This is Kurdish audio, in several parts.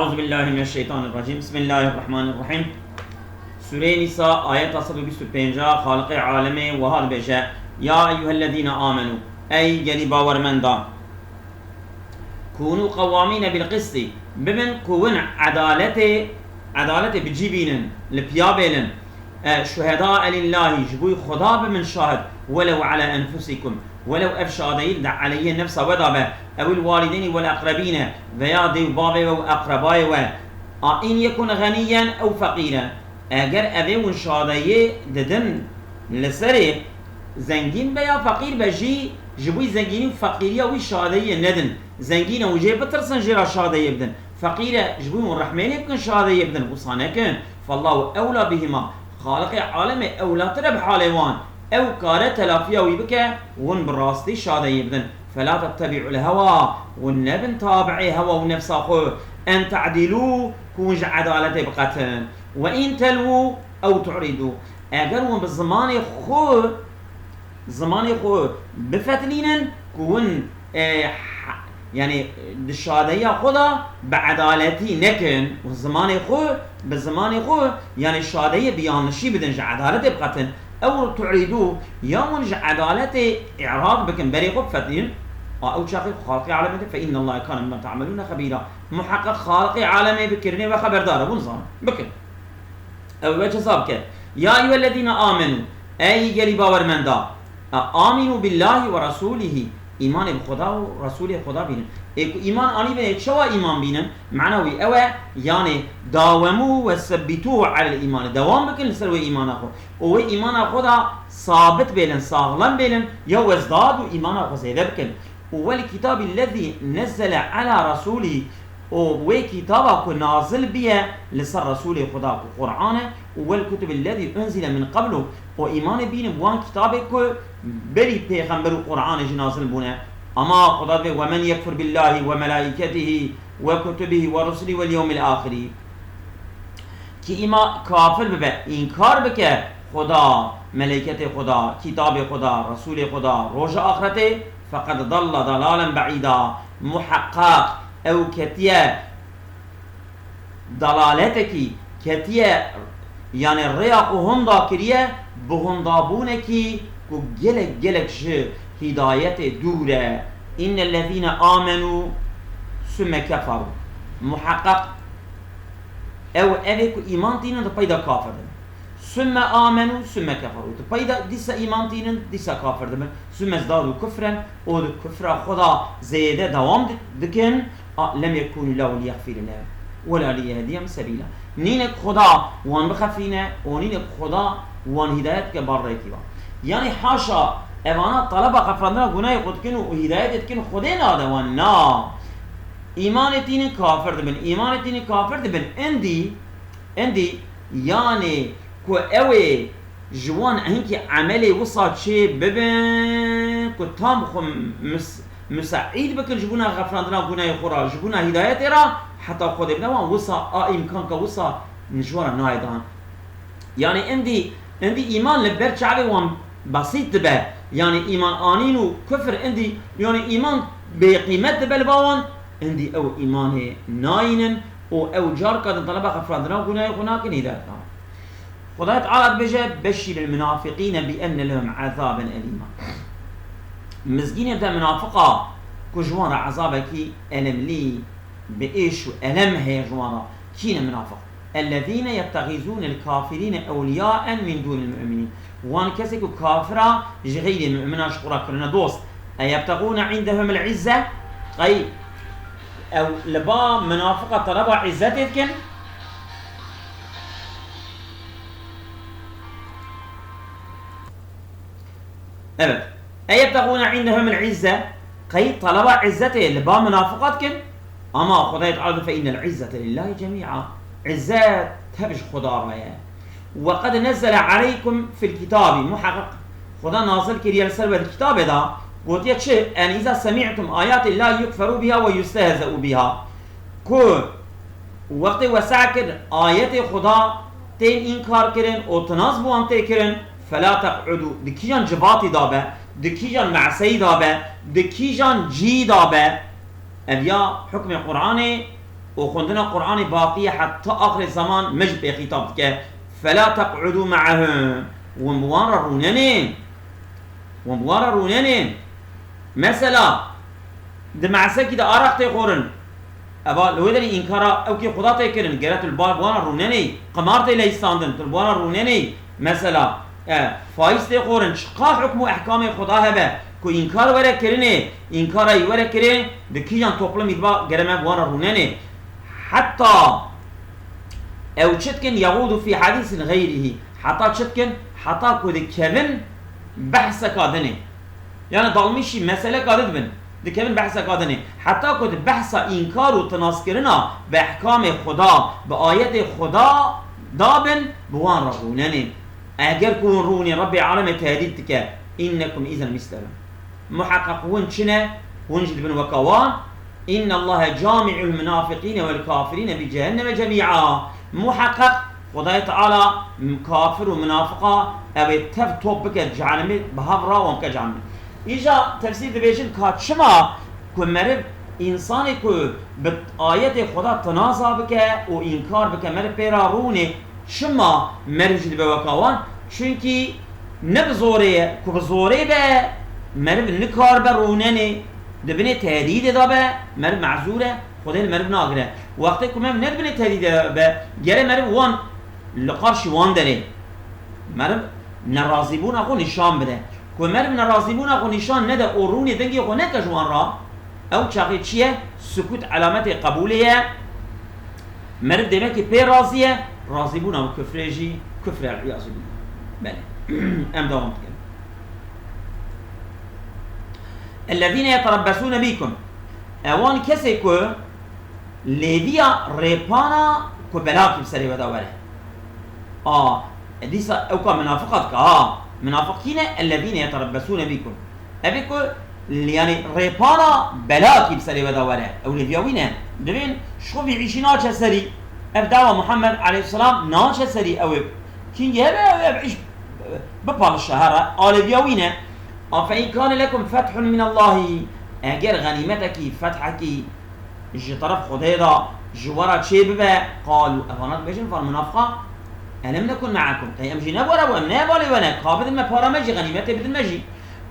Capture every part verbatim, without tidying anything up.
Euzubillahimineşşeytanirracim. Bismillahirrahmanirrahim. Sûreyê Nîsa, ayeta sed û bîst û pênc, Xaliqê alemê wiha dibêje: Ya eyyuhellezîne amenû, ey gelî bawermenda, kûnû qewwamîne bil qistî, bibin ku win edaletê, edaletê bi cî bînin, li piya bêlin, e, şuhedâe lillâhi, ji bo Xweda bibin şahid, welew elâ enfusîkum, welew ev şadeyî li aleyê nefsa we de be, ewil walîdeynî wel eqrebîne, veya dê û bavê we û eqrebayê we, a in yekun xenîyen ew feqîren, eger evê hûn şadeyê didin li serê, zengîn be ya feqîr be jî, ji bo zengînî û feqîriya wî şadeyê nedin. Zengîn e, hûn jê bitirsin, jê re şadeyê bidin. Feqîr e, ji bo hûn rehmê lê bikin, şadeyê bidin. Wisa nekin. Fallahu ewla bihima. Xaliqê alemê ewlatir e bi halê wan. Ew kare telafiya wî bike, hûn bi rastî şadeyê bidin. Fela tettebi'ul hewa, hûn nebin tabi'ê hewa û nefsa xwe. En te'dilû, ku hûn ji edaletê biqetin. Ve in telwû ew tu'ridû. Eger hûn bi zimanê xwe, zimanê xwe bifetilînin, ku hûn, e, ha-, yani, di şadeyiya xwe de bi edaletî nekin, û zimanê xwe, bi zimanê xwe, yani, şadeyê bi yanlişî bidin, ji edaletê biqetin. Ew tu'rîdû, ya hûn ji edaletê îrad bikin, berê xwe bifetilînin, a ew çaxê Xaliqê alemê de, fe innallaha kane bima ta'melûne xebîra. Muheqeq Xaliqê alemê bi kirinê we xeberdar e, hûn zanin. Bikin. Ew we ceza bike. Ya eyyuhellezîne amenû, ey gelî bawermenda, e, amînû billahî we resûlihî, îmanê bi Xweda û Resûlê Xweda bînin. Ê ku îman anîbin, ê çawa îman bînin? Mena wî ew e, yanê dawemû we sebbitû alel îmanê, dewam bikin li ser wê îmana xwe. Û wê îmana xwe da sabit bêlin, saxlem bêlin, ya wezdadû îmana xwe zêde bikin. Û wel kitabî lezî nezzele ala resûlihî, û wê kitaba ku nazil biye li ser Resûlê Xweda ku Qur'an e, û wel kutubil lezî unzile min qeblu, û îmanê bînin bi wan kitabê ku berî pêxember û Qur'anê jî nazil bûne. Ama Xweda dibê, "Ve men yekfur billahî ve melaîketihî ve kutubihî ve rusulî vel yewmil axirî." Kî îma kafir bibe, înkar bike Xweda, meleyketê Xweda, kitabê Xweda, Resûlê Xweda, roja axretê, feqed dalla dalalen be'îda, muheqeq ew ketiye dalaletekî, ketiye, yani rêya ku honda kiriye, bi hondabûnekî ku gelek gelek ji hîdayetê dûr e. Înnellezîne amenû summe keferû. Muheqeq ew, ev ê ku îman tînin di peyda kafir dibin. Summe amenû summe keferû. Di peyda dîsa îman tînin, dîsa kafir dibin. Summe zdadû kufren, û di kufra xwe da zêde dewam di-, dikin. A, lem yekûnû lehu liyexfîre lehum wela liyehdiyehum sebîla. Nîne ku Xweda wan bixefîne û nîne ku Xweda wan hîdayet bike bar rêkî ba. Yanî haşa evana taleba xefrandina gunahê xwe dikin û hîdayetê dikin, Xwedê nade wan, na. Îmanê tînin kafir dibin, îmanê tînin kafir dibin. Endî, endî, yanî ku ew ê ji wan hinkî emelê wisa çê bibin ku tam xwe mis-, miseîd bikin ji bona xefrandina gunahê xwe re, ji bona hîdayetê re, heta Xwedê bide wan, wisa a îmkanka wisa ji wan re nayê dan. Yanî endî, endî îman li ber çavê wan besît dibe. Yanî îman anîn û kufr endî, yanî îman bêqîmet dibe li ba wan, endî ew îmanê nayînin û ew carka din taleba xefrandina gunahê xwe nakin, hîdayet nakin. Xwedayê Teala dibêje, "Beşşîril munafiqîne bi enne lehum ezaben elîma." Mizgînê de munafiqa ku ji wan re ezabekî elemlî, bi êş û elem heye ji wan re. Kî ne munafiq? "Ellezîne yettexîzûnel kafirîne ewliyâen min dûnil mu'minîn." Wan kesê ku kafira ji xeyrê mu'mina ji xwe re kirine dost. "Eyebtexûne îndehumul izze." Qey ew li ba munafiqa teleba izzetê dikin? Evet. Eyebtexûne îndehumul izze. Qey taleba izzetê li ba munafiqa dikin? Ama Xwedayê Teala, "Fe innel izzete lillahi cemî'a." Izzet tev ji Xweda re ye. "Ve qed nezzele aleykum fil kitabî." Muheqeq Xweda nazil kiriye li ser we di kitabê de. Gotiye çi? "En îza semî'tum ayatillahi yukferû biha ve yustehze'û biha." Ku wextê we seh kir, ayetê Xweda tên înkar kirin û tinas bi wan tê kirin, "Fela teq'udû." Di kîjan civatî de be, di kîjan meseyî de be, di kîjan cî de be, ev ya hukmê Qur'anê û xwendina Qur'anê baqî ye heta axirê zeman, me jî pê xîtab dike. Fela teq'udû me'ehum. Hûn bi wan re rûnenên. Hûn bi wan re rûnenên. Mesela, di me'sekî de araq tê xwarin. Eva li wê derê înkara ewkê Xuda tê kirin. Gere tu li ba-, bi wan re rûnenê. Qimar tê leyîsandin. Tu li wan re rûnenê. Mesela, e, faiz tê xwarin. Çiqa hukm û ehkamê Xuda hebe ku înkar were kirinê, înkara yî were kirê, di kîjan toplumî de ba gere me bi wan re rûnenê. Heta ew çi dikin, yexûdu fî hedîsin xeyrîhî. Heta çi dikin? Heta ku dikevin behseka dinê. Yani dalmîşî meseleka din dibin. Dikevin behseka dinê. Heta ku di behsa înkar û tinaskirina bi ehkamê Xuda, bi ayetê Xuda dabin, bi wan re rûnenê. Eger ku hûn rûnê, Rebbê Alemê tehdîd dike. Înnekum îzen mislehum. Muheqeq hûn çi ne? Hûn jî dibin weka wan. Înnellahe cami'ul munafiqîne wel kafirîne bi cehenneme cemî'a. Muheqeq Xwedayê Teala kafir û minafiqa ew ê tev top bike cehennemê, bi hev re wan bike cehennemê. Îja tefsîr dibêjin ka çima ku meriv, însanê ku bi ayetê Xweda tinaza bike û înkar bike, meriv pê re rûnê, çima meriv jî dibe weka wan? Çunkî ne bi zorê ye. Ku bi zorê be, meriv nikaribe rûnenê, di binê tehdîdê de be, meriv mezûr e, Xwedê li meriv nagire. Wextê ku meriv ne di binê tehdîdê de be, gere meriv wan li qarşî wan derê. Meriv nerazîbûna xwe nîşan bide. Ku meriv nerazîbûna xwe nîşan nede û rûnê dengê xwe neke ji wan re, ew çaxê çi ye? Sukût elametê qebûlê ye. Meriv demekî pê razî ye, razîbûna bi kufrê jî kufr e, el'iyazû billah. Belê. Em dewam dikin. Ellezîne yeterebbesûne bîkum. Ewan kesê ku lêviya rêpana ku belakî bi serê we de were. A, e, dîsa ewka minafiqa dike, ha. Minafiq kî ne? Ellezîne yeterebbesûne bîkum. Ev ê ku, yani, rêpana belakî bi serê we de were. Ew lêviya wî ne. Divên şovî îşî naçe serî. Ev dawa Muhammed aleyhisselam naçe serî ew ê. Kîngî hebe ew, ev îş bipalişe here. A lêviya wî ne. A fe in kâne lekum fethun minallahî. Eger xenîmetekî, fethekî, ji teref Xwedê de ji we re çê bibe, qalû, evana dibêjin, van munafiqa, elem nekun me'akum, qey em jî ne bo re bû, em ne hevalê we ne, ka bidin me para me jî, xenîmetê bidin me jî.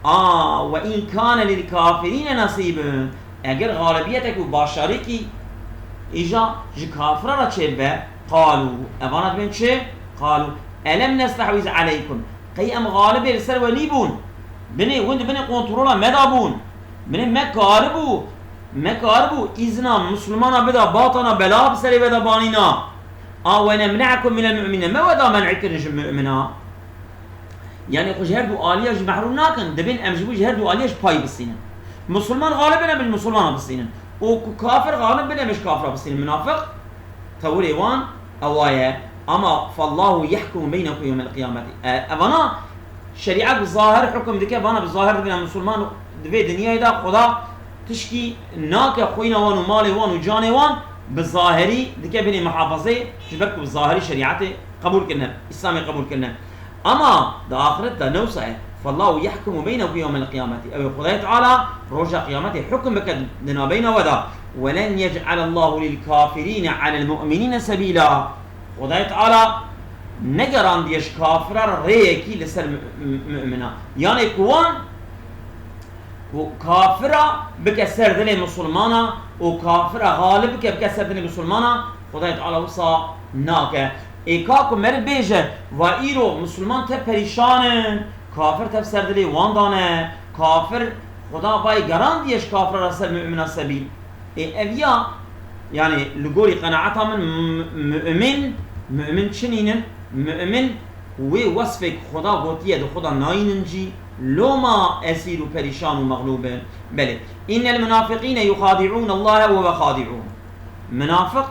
A, we in kane lil kafirîne nasîbun, eger xalibiyetek û başarîkî îja ji kafira re çê bibe, qalû, evana dibên çi? Qalû, elem nestehwiz aleykum, qey em xalibê li ser we nîbûn, binê, hûn di binê kontrola me de bûn. Binê me karibû, me karibû îzna misilmana bida, batana bela bi serê we de banîna. A we nemne'ekum minel mu'minîne, me we da men'î kirin ji mu'mina. Yani xwe ji her du aliya jî mehrûm nakin, dibên em ji bo ji her du aliya jî pay bisînin. Misilman xalib bin, em ji misilmana bisînin. Û ku kafir xalib bin, em ji kafira bisînin. Minafiq, Tewirê wan ewa ye. Ama fallahu yehkumu beynekum yewmel qiyameti. E, evana şerîet bi zahir hukm dike, vana bi zahir dibine misilman di vê dinyayê de, Xweda tişkî nake xwîna wan û malê wan û canê wan bi zahirî dike binê muhafazeyê, ji ber ku bi zahirî şerîetê qebûl kirine, Îslamê qebûl kirine. Ama di axiret de ne wisa ye. Fallahu yahkumu beynekum yewmel qiyameti. Ew ê Xwedayê Teala roja qiyametê hukm bike di navbeyna we de. Welen yec'alallahu lil kafirîne alel mu'minîne sebîla. Xwedayê Teala negerandiye ji kafira re rêyekî li ser mu-, mu-, mu'mina. Yanê ku wan Ku kafira bike ser dilê misilmana û kafira xalib bike, bike ser dilê misilmana, Xwedayê Teala wisa nake. Ê ka ku meriv bêje, va îro misilman tev perîşan in, kafir tev ser dilê wan dane, kafir Xweda bayê gerandiye ji kafira re ser mumina sebîl. Ê ev ya, yani li gorî qenaeta min, m-, mu'min, mu'min çi nînin? Mu'min wê wesfê ku Xweda gotiye di xwe de nayînin jî, loma esîr û perîşan û mexlûb in. Belê. Innel munafiqîne yuxadi'ûne Allahe ve huve xadi'ûhum. Minafiq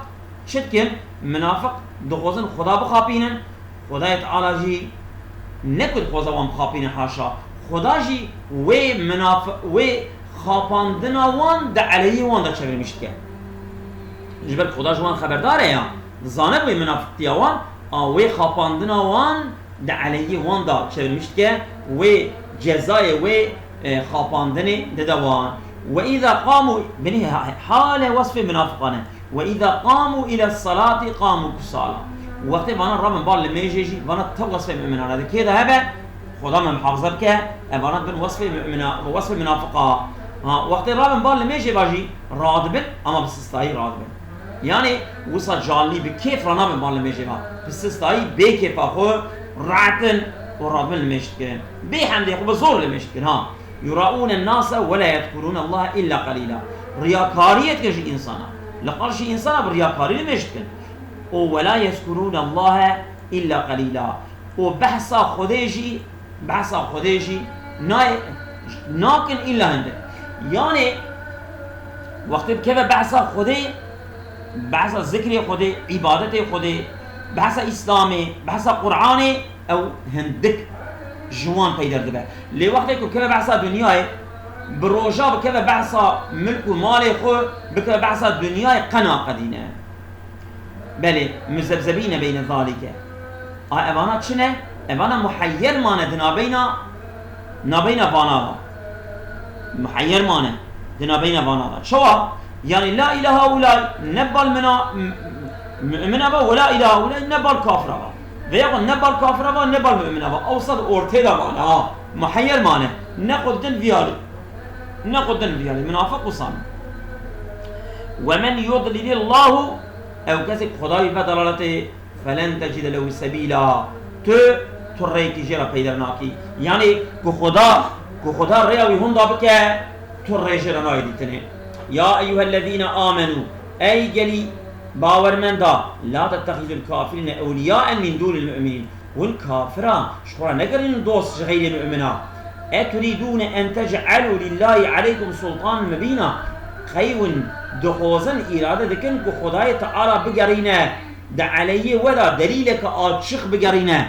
çi dikin? Minafiq dixwazin Xweda bixapînin, Xwedayê Teala jî ne ku dixwaze wan bixapîne, haşa. Xweda jî wê minafi-, wê xapandina wan di eleyî wan de çevirmiş dike. Ji ber Xweda ji wan xeberdar e ya. Dizane wê minafiqtiya wan, a wê xapandina wan di eleyî wan de çevirmiş dike, wê cezayê wê, e, xapandinê dide wan. Ve îza qamû, binî ha-, hale wesfê minafiqan e. وإذا قاموا إلى الصلاة قاموا كسالى. Wextê vana rabin bar limêjê jî, vana tev wesfê mu'minan e. Di kê de hebe? Xweda me muhafaza bike, e, vana bin wesfê mu'mina, wesfê munafiqa. Ha, wextê rabin bar limêjê va jî, radibin, ama bi sistayî radibin. Yani, wisa canlî bi kêf ranabin bar limêjê va. Bi sistayî bê kêfa xwe rahatin û radibin limêj dikin. Bê hemdê xwe bi zor limêj dikin, ha. يراءون الناس ولا يذكرون الله إلا قليلا. Riyakariyê dikin ji însana. Li qarşî însana bi riyakarî nimêj dikin. Û ولا يذكرون الله إلا قليلا. Û behsa Xwedê jî, behsa Xwedê jî nayê, nakin îlla hindik. Yanê wextê bikeve behsa Xwedê, behsa zikrê Xwedê, îbadetê Xwedê, behsa Îslamê, behsa Qur'anê, ew hindik ji wan peyder dibe. Lê wextê ku bikeve behsa dinyayê, bi roja bikeve behsa milk û malê xwe, bikeve behsa dinyayê, qe naqedîne. Belê, مذبذبين بين ذلك. A evana çi ne? Evana muheyyer mane di nabeyna, nabeyna vana da. Muheyyer mane di nabeyna vana da. Çawa? Yani la ilahe ulay ne bal mina m-, mümine ba, ve la ilahe ulay ne bal kafira ba. Veya xwe ne bal kafira ba, ne bal mümine ba. Ewsa di ortê de ba, ha. Muheyyer mane. Ne xwe din viyarî. Ne xwe din viyarî. Münafık wisa ne. Ve men yudlilillahu, ew kesê ku Xwedayî ve dalaletê, felen tecide lehu sebîla. Tu, tu rêyekî jê re peyder nakî. Yani ku Xweda, ku Xweda rêya wî hunda bike, tu rê jê re nayê dîtinê. Ya eyyuhellezîne amenû, ey gelî bawermenda, la tettexizul kafirîne ewliyâen min dûnil mu'minîn. Hûn kafira ji xwe re negerînin dost ji xeyrê mumina. Eturîdûne en tec'elû lillâhi aleykum sultanen mubîna. Qey hûn dixwazin, îrade dikin ku Xwedayê Teala bigerîne di eleyê we de delîleke açiq bigerîne.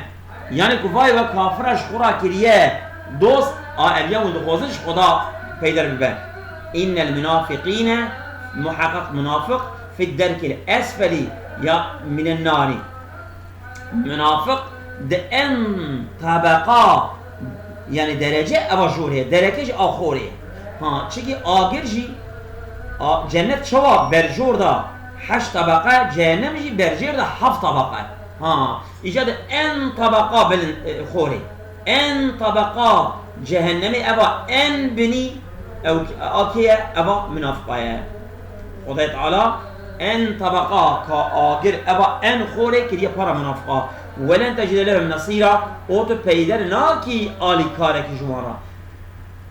Yani ku vay we kafira ji xwe re kiriye dost, a ev ya hûn dixwazin ji Xweda peyder bibe. Înnel munafiqîne, muheqeq munafiq, fid derkil esfelî ya minen narî. Munafiq di en tebeqa, yani derece eva jorê, dereke jî axorê. Ha, çikî agir jî, a, cennet çawa berjor da heşt tebeqa, cehennem jî berjêr da heft tebeqa. Ha, îca di en tebeqa bilin, e, xorê. En tebeqa cehennemê eva en binî ew akê ye, eva munafiqa ye. Xwedayê Teala en tebeqa ka agir eva en xorê kiriye para munafiqa. Welen tecide lehum nesîra, û tu peyder nakî alîkarekî ji wan re.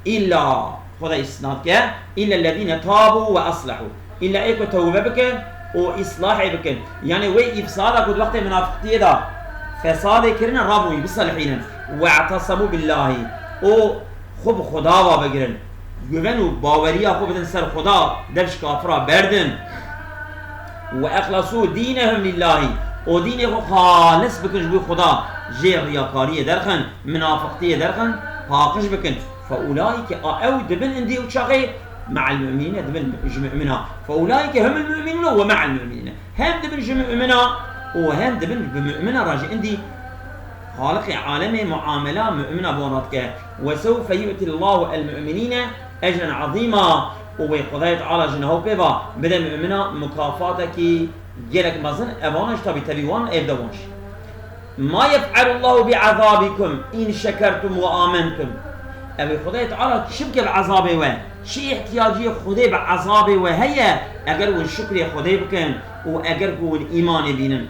Îlla, Xweda îstisna dike, îllellezîne tabu ve aslehû. Îlla ê ku tewbe bikin û îslahê bikin. Yani wê îfsada ku di wextê munafiqtiyê de fesadê kirine, rabûyî biselihînin. We'tesemû billahî. Û xwe bi Xweda ve bigirin. Güven û baweriya xwe bidin ser Xweda, dev ji kafira berdin. Ve exlesû dînehum lillahî. Û dînê xwe xalis bikin ji bo Xweda. Jê riyakariyê derxin, munafiqtiyê derxin, paqij bikin. Fe ulaîke, a ew dibin indî ew çaxê me'el mu'minîne, dibin ji mu'mina. Fe ulaîke humul mu'minûne ve me'el mu'minîne. Hem dibin ji mu'mina û hem dibin bi mu'mina re jî indî Xaliqê alemê muamela mu'mina bi wan re dike. Ve sewfe yu'tillahu el mu'minîne ecren azîma. Û wê Xwedayê Teala ji niha û pê ve bide mu'mina mukafatekî gelek mezin. Evana jî tabî tevî wan, ev de wan jî. Ma yef'alullahu bi azabikum in şekertum ve amentum. Ev ê Xwedayê Teala çi bike bi ezabê we? Çi îhtiyaciyê Xwedê bi ezabê we heye, eger hûn şukrê Xwedê bikin û eger ku hûn îmanê bînin?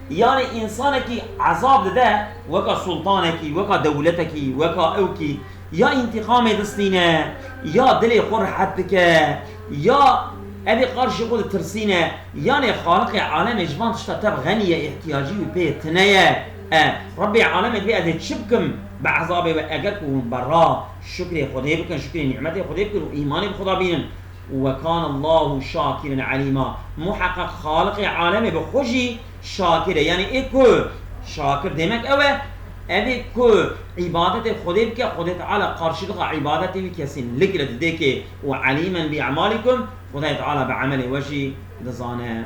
Yani însanekî ezab dide, weka sultanekî, weka dewletekî, weka ewkî, ya întîqamê distîne, ya dilê xwe rehet dike, ya evê qarşî xwe ditirsîne, yanê Xaliqê alemê ji van tişta tev xenî ye, îhtiyacî wî pê tune ye. E, Rebbê alemê dibê ez ê çi bikim bi ezabê we, eger ku hûn berra şukrê Xwedê bikin, şukrê nîmetê Xwedê bikin û îmanê bi Xweda bînin. Ve kânallâhu şâkiren alîmâ. Muheqeq Xaliqê alemê bi xwe jî şakir e. Yani ê ku şakir demek ew e, ev ê ku îbadetê Xwedê bike, Xwedê Teala qarşılıqa îbadetê wî kesinlikle didê kê. Ve alîmen bi e'malîkum, Xwedayê Teala bi emelê we jî dizane.